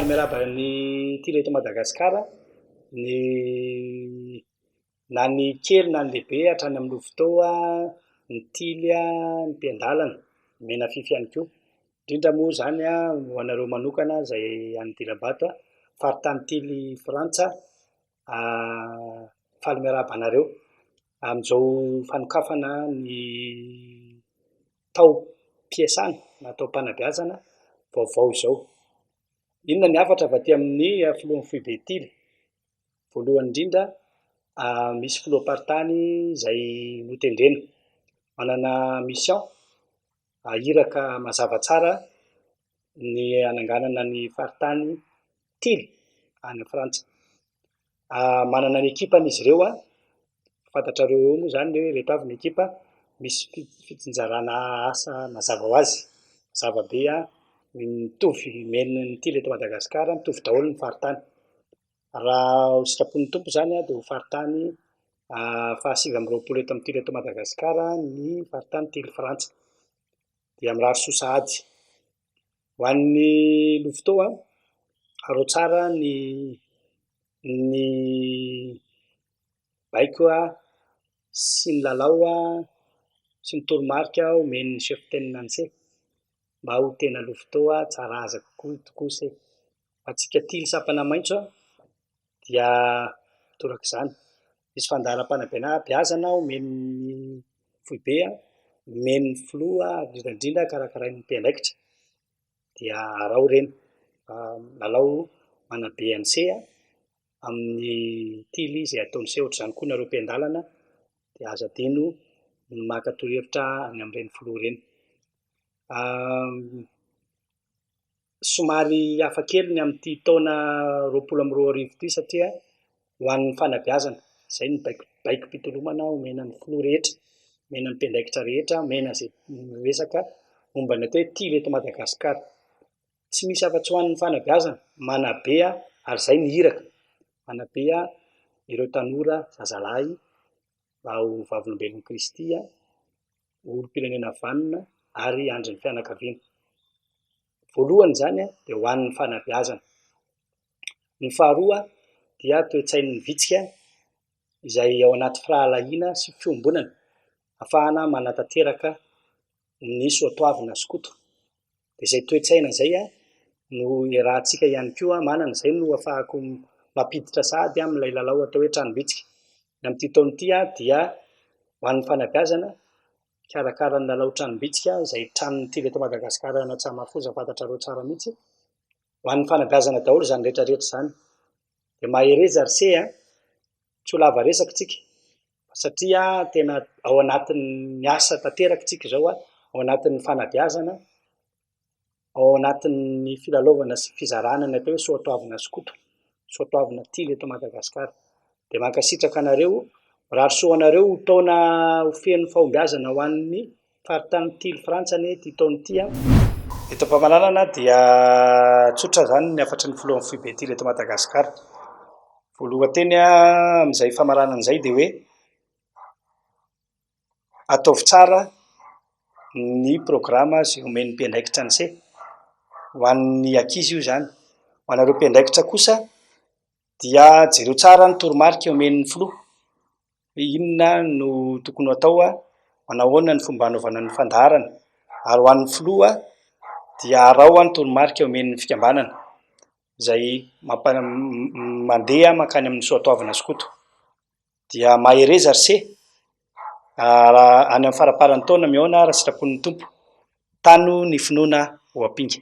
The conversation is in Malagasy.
miarahaba ny Tily eto Madagasikara, ny na ny kely na ny lehibe hatrany amin'ny Louveteau, ny Tily, ny mpiandalana, ny Menafify ihany koa. Indrindra moa izany ho anareo manokana izay any Dilambato, faritany Tily Frantsa, faly miarahaba anareo amin'izao fanokafana ny taom-piasana na taom-panabeazana vaovao izao. Inona ny hafatra avy aty amin'ny filohan'ny foibe Tily? Voalohany indrindra, misy filoham-paritany izay notendrena, manana mission, iraka mazava tsara ny hananganana ny faritany Tily any Frantsa. Manana ny ekipany izy ireo, fantatrareo eo moa izany hoe ireto avy ny ekipa, misy fitsinjarana asa mazava ho azy, mazava be, mitovy ny Tily eto Madagasikara, mitovy daholo ny faritany. Raha ho sitrapon'ny Tompo izany dia ho faritany faha-29 eto amin'ny Tily eto Madagasikara ny faritany Tily Frantsa. Dia mirary soa sahady. Ho an'ny Louveteau, arao tsara ny ny baiko sy ny lalao sy ny toromarika omen'ny chef tenantsy mba ho tena Louveteau tsara aza kokoa tokoa se. Antsika Tily sampana maitso dia torak'izany. Misy fandaharam-panabeazana omen'ny foibe, omen'ny filoha ary indrindra indrindra karakarain'ny mpiandraikitra dia araho ireny. Lalao manabe an'se amin'ny Tily izay ataon'se ohatr'izany koa nareo mpiandalana dia aza adino ny maka torohevitra any amin'ireny filoha ireny. Somary hafa kely ny amin'ity taona 2020 ity satria ho an'ny fanabeazana, izay no baiko baikom-pitolomana omena ny filoha rehetra, omena ny mpiandraikitra rehetra, omena izay miresaka momba ny atao hoe Tily eto Madagasikara. Tsy misy afa-tsy ho an'ny fanabeazana, manabe ary izay ny iraka, manabe ireo tanora zazalahy mba ho vavolombelon'i Kristy, ho olom-pirenena vanona ary andrin'ny fianakaviana. Voalohany izany dia ho an'ny fanabeazana. Ny faharoa dia toe-tsain'ny vitsika izay ao anaty firahalahiana sy fiombonana ahafahana manatanteraka ny soatoavina skoto. Dia izay toe-tsaina izay no iarahantsika ihany koa manana, izay no ahafahako mampiditra sahady amin'ilay lalao atao hoe tranom-bitsika. Ny amin'ity taona ity dia ho an'ny fanabeazana, mikarakara ny lalao tranom-bitsika izay tranon'ny Tily eto Madagasikara any Antsahamafoza fantatrareo tsara mihitsy. Ho an'ny fanabeazana daholo izany rehetra rehetra izany. Dia mahereza ry se a! Tsy ho lava resaka tsika satria tena ao anatin'ny asa tanteraka tsika izao, ao anatin'ny fanabeazana, ao anatin'ny filalaovana sy fizarana ny atao hoe soatoavina skoto, soatoavina tily eto Madagasikara. Dia mankasitraka anareo, mirary soa anareo ho taona ho feno fahombiazana ho an'ny faritany tily Frantsa anie ity taona ity an. Eto am-pamaranana dia tsotra izany ny hafatry ny filohan'ny foibe tily eto Madagasikara. Voalohan-teny amin'izay famaranana izay dia hoe ataovy tsara ny programa izay omen'ny mpiandraikitra ny se. Ho an'ny ankizy io izany. Ho anareo mpiandraikitra kosa dia jereo tsara ny toromarika omen'ny filoha hoe inona no tokony ho atao, manao ahoana ny fomba hanaovana ny fandaharana. Ary ho an'ny filoha dia araho ny toromarika omen'ny fikambanana izay mandeha mankany amin'ny soatoavina skoto. Dia mahereza ry se, raha any amin'ny faramparan'ny taona mihaona raha sitrapon'ny Tompo. Tano ny finoana ho ampinga.